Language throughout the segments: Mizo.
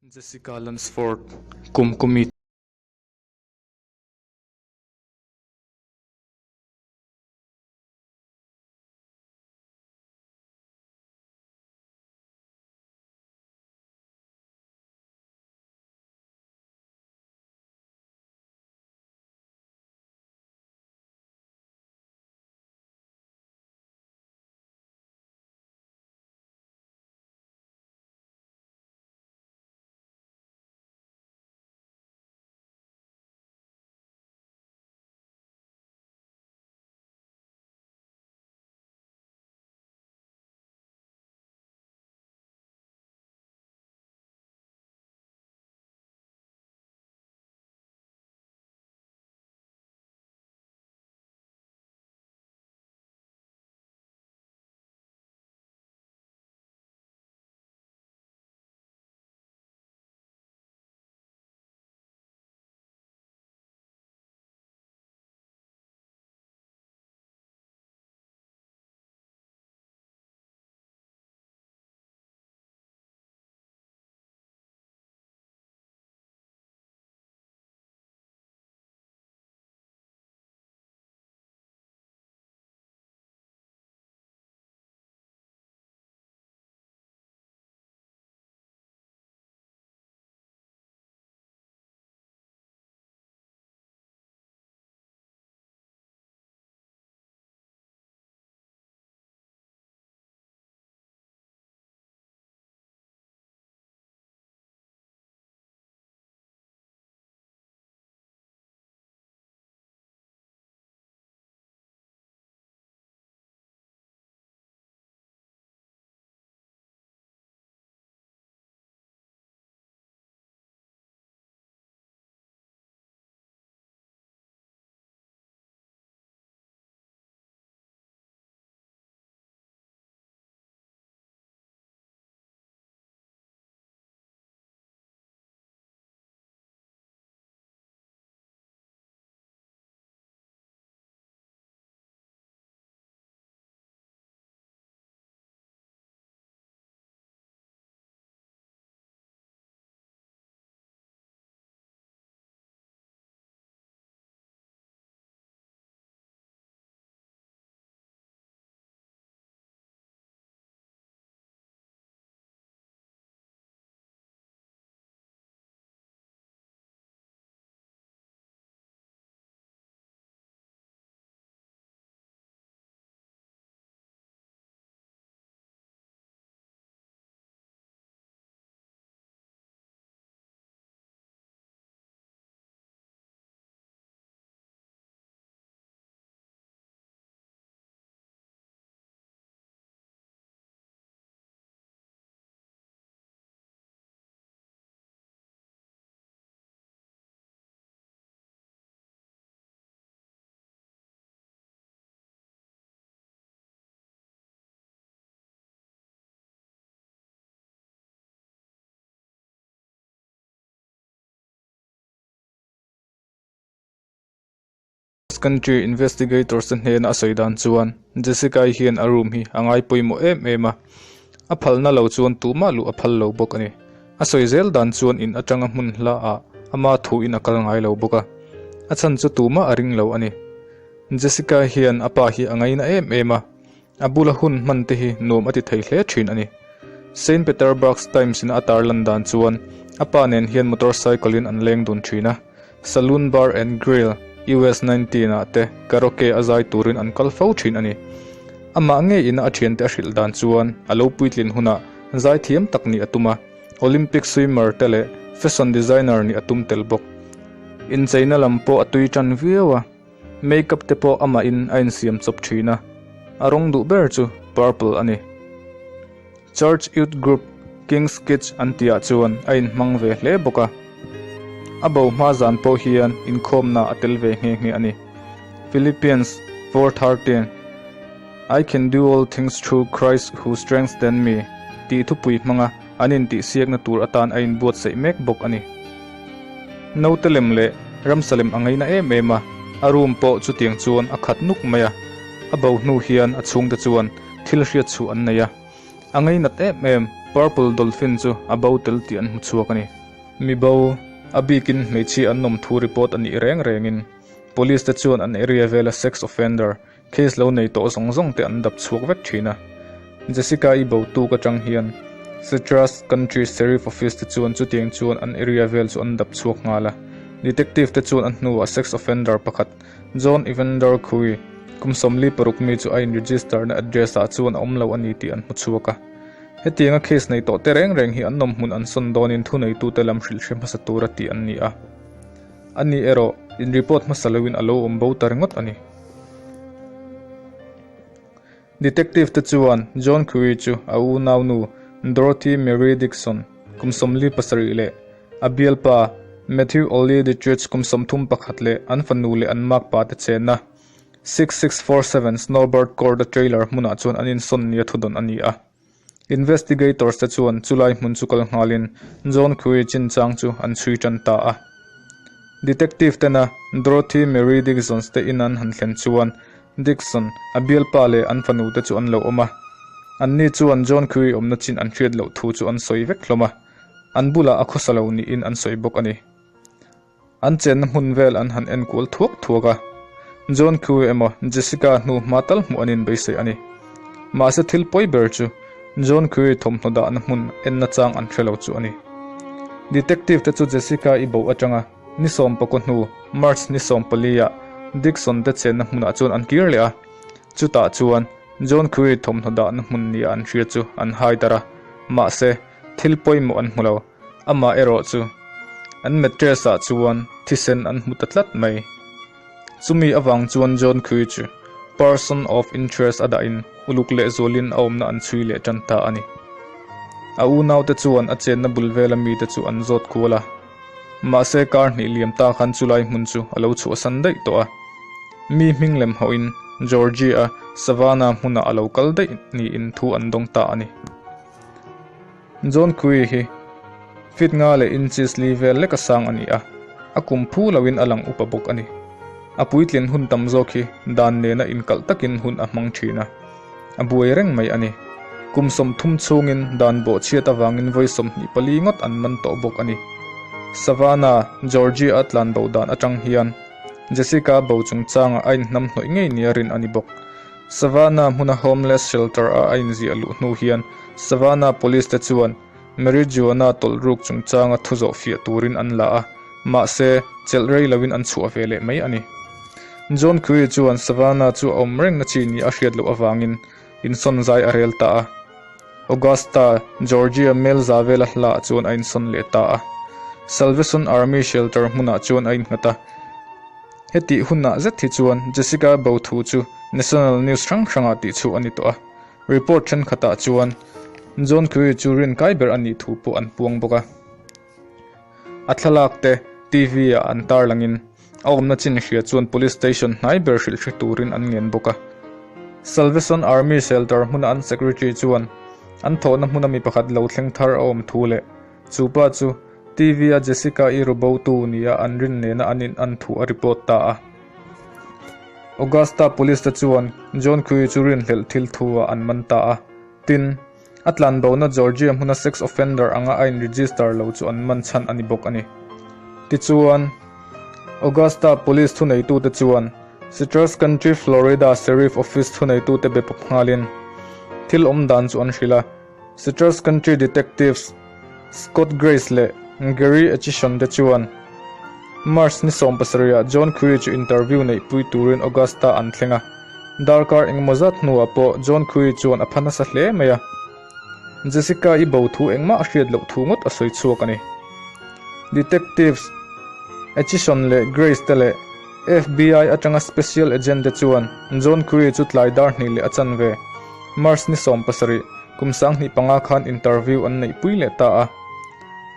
Jessica Lunsford, kum kumi. Country Investigators te hnena a sawi dan chuan Jessica-i hian a room hi a ngai pawimawh em em a, a phalna lo chuan tumah luh a phal lo bawk a ni. A sawi zel dan chuan in atanga hmun hla ah ama thuin a kal ngai lo bawk a, a chhan chu tumah a ring lo a ni. Jessica hian a pa hi a ngaina em em a, A bula hun hman te hi nuam a ti thei hle thin a ni. Saint Peterburg's Times in a tarlan dan chuan a pa nen hian motorcycle in an leng dun thin a, Saloon Bar and Grill, US 19 ah te karaoke a zai turin an kal fo thin a ni. Amah ngei ina a thiante a hrilh dan chuan a lo puitlin hunah zaithiam tak nih a tum a, Olympic swimmer te leh fashion designer nih a tum tel bawk. Incheina lam pawh a tui tan viau a. Makeup te pawh amah in a insiam chawp thin a, a rawng duh ber chu purple a ni. Church Youth Group King's Kids an tihah chuan a inhmang ve hle bawk a. A bo hma zan pawh hian inkhawmna a tel ve nghe nghe a ni. Philippians 4:13 I can do all things through Christ who strengthens me tih thupui hmanga an intihsiakna tur atan a inbuatsaih mek bawk a ni. Naute lem leh ramsa lem a ngaina em em a, a room pawh chutiang chuan a khat nuk mai a. A bo hnu hian a chhungte chuan thil hriat chhuah an nei a. A ngainat em em. Purple Dolphin chu a bo tel tih an hmu chhuak a ni. Mi bo, a bikin hmeichhia an awm thu report a nih reng rengin Police te chuan an area vela sex offender case lo nei tawh zawng zawng te an dap chhuak vek thin a. Jessica-i bo tuk atang hian Citrus Country Sheriff Office te chuan chutiang chuan an area vel chu an dap chhuak nghal a. Detective te chuan a hnuah sex offender pakhat John Evander Khui, kum 46 mi chu a in register na address ah chuan a awm lo a ni tih an hmu chhuak a. Hetianga case nei tawh te reng reng hi an awm hmun an sawn dawnin thuneitute lam hrilh hre hmasa tura tih an ni a. Ani erawh in report hmasa loin a lo awm bo ta ringawt a ni. Detective te chuan John Khui chu a unaunu Dorothy Mary Dixon kum 47 leh a bialpa Matthew Ollie Dietrich kum 31 leh an fanu leh an makpa te chenna 6647 Snowbird Court-a trailer hmunah chuan an insawn nia thudawn a ni a. Investigators te chuan chulai hmun chu kal nghalin John Khui chinchang chu an chhui tan ta a. Detective tena Dorothy Mary Dixons te in an han thlen chuan Dixon, a bialpa leh an fanu te chu an lo awm a. Anni chuan John Khui awmna chin an hriat loh thu chu an sawi vek hlawm a, an bulah a khawsa lo niin an sawi bawk a ni. An chenna hmun vel an han enkual thuak thuak a, John Q emaw Jessica hnu hma tal hmuh an inbeisei a ni. Mahse thil pawi ber chu John Q thawmhnaw dahna hmun enna chang an hre lo chu a ni. Detective te chu Jessica i bo atanga ni sawmpakaw hnu March ni 14 ah Dixon te chenna hmunah chuan an kir leh a, chutah chuan John Q thawmhnaw dahna hmun nia an hria chu an hai darh a, mahse thil pawimawh an hmu lo. Amah erawh chu an mattress ah chuan thisen an hmu ta tlat mai. Chumi avang chuan John Khui chu person of interest a dahin uluk leh zualin a awmna an chhui leh tan ta a ni. A unaute chuan a chenna bul vela mite chu an zawt kual a. Mahse kar hnih liam ta khan chulai hmun chu a lo chhuahsan daih tawh a. Mi hming lem hauhin Georgia Savannah hmunah a lo kal daih niin thu an dawng ta a ni. John Kui hi feet nga leh inches li vel lek a sang a ni a, a kum phu loin a lang upa bawk a ni. A puitlin hun tam zawk hi dan nena inkalh takin hun a hmang thin a, a buai reng mai a ni. Kum 30 chhungin dan bawhchhiat avangin vawi 24 ngawt an man tawh bawk a ni. Savannah, Georgia a tlan bo dan atang hian Jessica bo chungchangah a inhnamhnawih ngei nia rin a ni bawk. Savannah hmuna homeless shelter a a inziah luh hnu hian Savannah Police te chuan marijuana tawlh ruk chungchanga thu zawh fiah turin an la a, mahse chelh rei loin an chhuah ve leh mai a ni. John Kui chuan Savannah chu a awm rengna chi ni a hriat loh avangin insawn zai a rel ta a. Augusta, Georgia mel za vela hla ah chuan a insawn leh ta a. Salvation Army shelter hmunah chuan a innghat a. Hetih hunah zet hi chuan Jessica bo thu chu national news hrang hrangah tih chhuah a ni tawh a, report thenkhatah chuan John Curry chu rinkai ber a nih thu pawh an puang bawk a. A thlalak te TV ah an tarlangin a awmna chin hria chuan police station hnai ber hrilh hre turin an ngen bawk a. Salvation Army shelter hmuna an secretary chuan an thawhna hmuna mi pakhat lo thleng thar a awm thu leh Chu pa chu TV a Jessica-i rubotu nia an rin nena an in an thu a report ta a. Augusta Police te chuan John Kui chu rinhlelh thil thu ah an man ta a. Tin, a tlanbona Georgia hmuna sex offender anga a in register lo chu an man chhan a ni bawk a ni. Tichuan, Augusta Police thuneitute chuan Citrus Country, Florida Sheriff Office thuneitute be pawp nghalin thil awm dan chu an hrilh a. Citrus Country Detectives Scott Grace leh Gary Atchison te chuan March ni 17 ah John Curry chu interview neihpui turin Augusta an thleng a. Darkar engemaw zat hnuah pawh John Curry chuan a pha nasa hle mai a. Jessica i bo thu engmah a hriat loh thu ngawt a sawi chhuak a ni. Detectives Atchison leh Grace te leh FBI atanga special agent te chuan John Curry chu tlai dar hnih leh a chanve March ni 17, kum 2005 khan interview an neihpui leh ta a.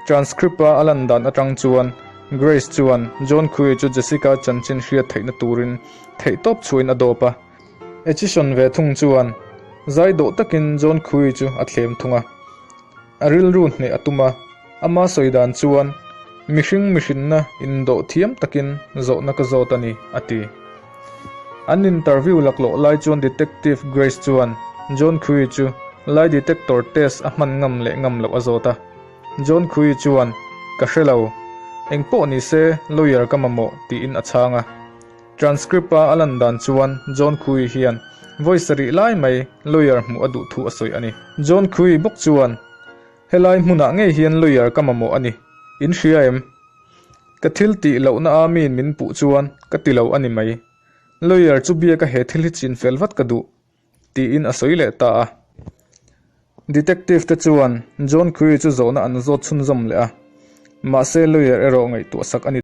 Transcript a a lan dan atang chuan Grace chuan John Khui chu Jessica chanchin hriat theihna turin theihtawp chhuahin a dawp a. Atchison ve thung chuan zai dawh takin John Khui chu a thlem thung a. A rilru hneh a tum a, ama sawi dan chuan mihring mihrinna indawh thiam takin zawhna ka zawt a ni, a ti. An interview laklawh lai chuan Detective Grace chuan John Khui chu Lie detector test a hman ngam leh ngam loh a zawt a. John Khui chuan, Ka hre lo. Eng pawh ni se, lawyer ka mamawh, tiin a chhang a. Transcript-a a lan dan chuan John Khui hian vawi sarih lai mai lawyer hmuh a duh thu a sawi a ni. John Khui bawk chuan, Helai hmunah ngei hian lawyer ka mamawh a ni. In hria em? Ka thil tih lohna a miin min puh chuan ka ti lo a ni mai. Lawyer chu biaka he thil hi chin fel vat ka duh, tiin a sawi leh ta a. Detective te chuan John Curry chu zawhna an zawt chhunzawm leh a, mahse lawyer erawh ngaihtuah sak a ni.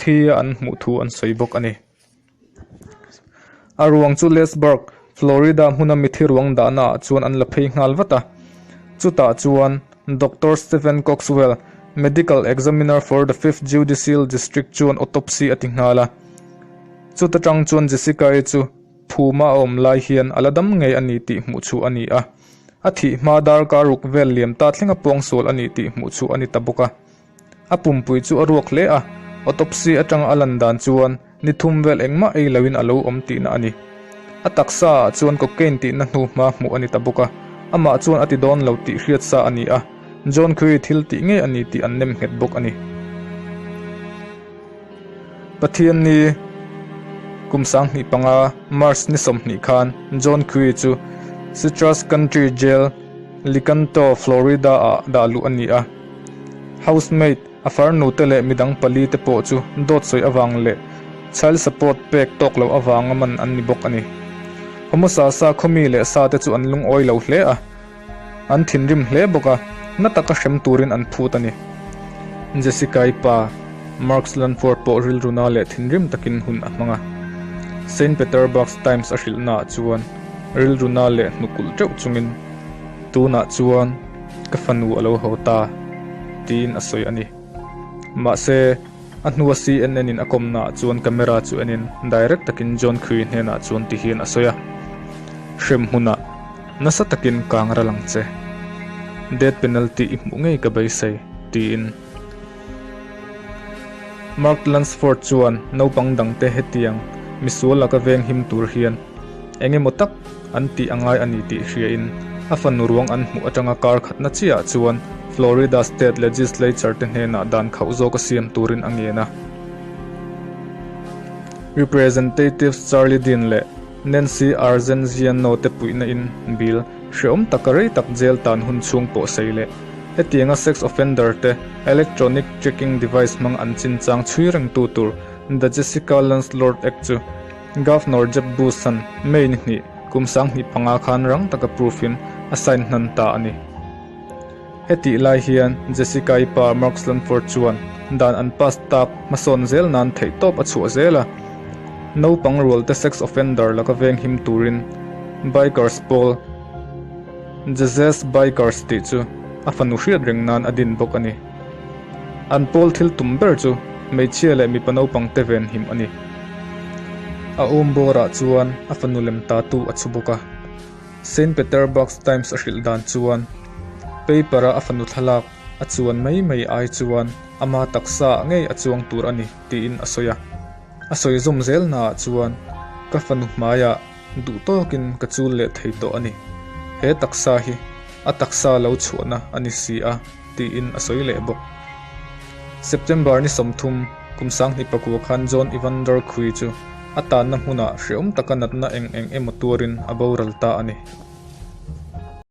Thi a an hmuh thu an sawi bawk a ni. A ruang chu Leesburg, Florida hmuna mithi ruang dahna ah chuan an la phei nghal vat a. Chutah chuan Doctor Stephen Coxwell, Medical Examiner for the Fifth Judicial District chuan autopsy a ti nghal a. Chuta tang chuan Jessica-i chu phuma a awm lai hian a la dam ngei a ni tih hmuh chhuah a ni a. A thih hma darkar ruk vel liam ta thlenga pawngsual a ni tih hmuh chhuah a ni ta bawk a. A pumpui chu a ruak hle a, autopsy atanga a lan dan chuan ni thum vel engmah ei loin a lo awm tihna a ni. A taksa ah chuan cocaine tihna hnu hma hmuh a ni ta bawk a, amah chuan a ti dawn lo tih hriat sa a ni a, John Curry thil tih ngei a ni tih an nem nghet bawk a ni. Pathianni kum 2005 March ni 20 khan John Curry chu Citrus Country Jail, Lecanto, Florida ah dah luh a ni a. Housemaid, a farnu te leh midang pali te pawh chu dawt sawi avang leh child support pek tawk loh avanga man an ni bawk a ni. Homosasa khawmi leh sa te chu an lungawi lo hle a, an thinrim hle bawk a, na taka hrem turin an phut a ni. Jessica-i pa, Mark Slanford pawh rilruna leh thinrim takin hun a hmang a. Saint Petersburg Times a hrilhnaah chuan rilruna leh hnukulh teuh chungin, Tunah chuan ka fanu a lo haw ta, tiin a sawi a ni. Mahse, a hnua CNN in a kawmnaah chuan camera chu enin direct takin John Kerry hnenah chuan ti hian a sawi a, Hrem hmunah nasa takin kang ral ang che. Death penalty i hmuh ngei ka beisei, tiin. Mark Lunsford chuan naupang dangte hetiang misual laka veng him tur hian eng emaw tak an tih a ngai a ni tih hriain a fanu ruang an hmuh atanga kar khatna chiahah chuan Florida State Legislature te hnenah dan khauh zawk a siam turin a ngen a. Representatives Charlie Dean leh Nancy Argenziano te puihna in bill hreawm taka rei tak jail tan hun chhung pawh sei leh hetianga sex offender te electronic tracking device hmang an chinchang chhui rengtu tur The Jessica Lanslord Act chu Governor Jeb Bush-a'n May ni hnih kum 2005 khan rang taka proof in a sign hnan ta a ni. Hetih lai hian Jessica-i pa Mark Slanford chuan dan an pass tak hmasawn zel nan theihtawp a chhuah zel a. Naupang rualte sex offender laka veng him turin Bikers pawl Jazz Bikers tih chu a fanu hriat reng nan a din bawk a ni. An pawl thil tum ber chu hmeichhia leh mipa naupang te ven him a ni. A awm bawrah chuan a fanu lem tatu a chhu bawk a. Saint Petersburg Times a hrilh dan chuan paper-a a fanu thlalak a chuan mai mai ai chuan ama taksa ah ngei a chuang tur a ni tiin a sawi a. A sawi zawm zel naah chuan ka fanu hmaiah duh tawkin ka chul leh thei tawh a ni. He taksa hi a taksa lo chhuahna a ni si a tiin a sawi leh bawk. September ni 30, kum 2009 khan John Evander Khui chu a tanna hmunah hreawm taka natna eng eng emaw tuarin a boral ta a ni.